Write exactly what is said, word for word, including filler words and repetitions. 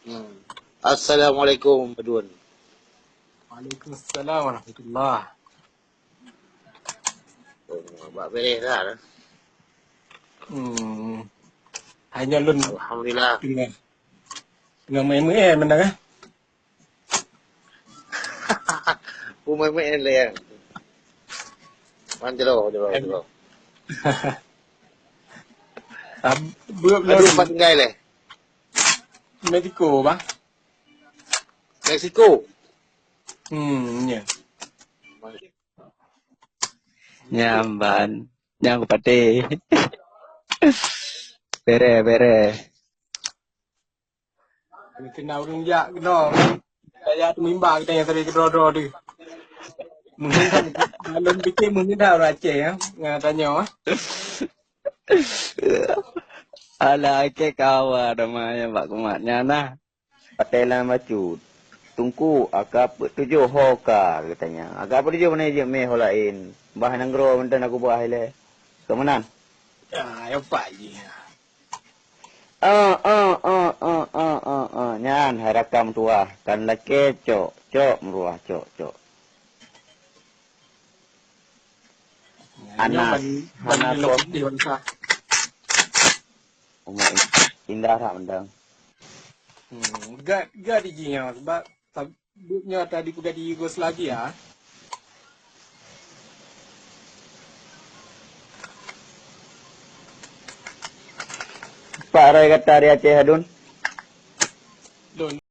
Hmm. Assalamualaikum, Badun. Waalaikumsalam warahmatullah. Oh, bak beres dah. Hmm. Hanya lôn Alhamdulillah. Teungoh, teungoh main-main mantong, eh. Pemain-main lé. Man jelo, jelo, jelo. Buet lôn. Aduh, pas tinggai lé. Mexico, bah. Mexico. Hmm, ya. Nyan ban. Nyan kupatéh. Bereh, bereh. Kena ureueng jak keunoe. Jak teumimba kita nyang tadi keudroe-droe tu. Mungkin dalam fikir mungkin dah orang Aceh ya, ngan tanyoe. Alah, oke kawa dah main bak kumat nyan nah. Patéh lam bacut. Tungku, aka peuet tujoh ho ka, katanya. Aka peuet tujoh mana jeuet mé ho laén. Bah nanggroe mantong aku bah ilée. Keu meunan? Ah, ya pak ji. Ah, ah, ah, ah, ah, ah, ah. Nyan hai rakam tuah. Kan lakée cok, cok meuruah, cok, cok. Nyan Anas, ban, ban Hana lom kok. Di Wansa. Umu indah rak mantong. Hmm, ga, ga di jih nyoe sebab tab-, buet nyoe tadi peugah di Yugoslavia. Pak Roy kata di Aceh Adun. Dun.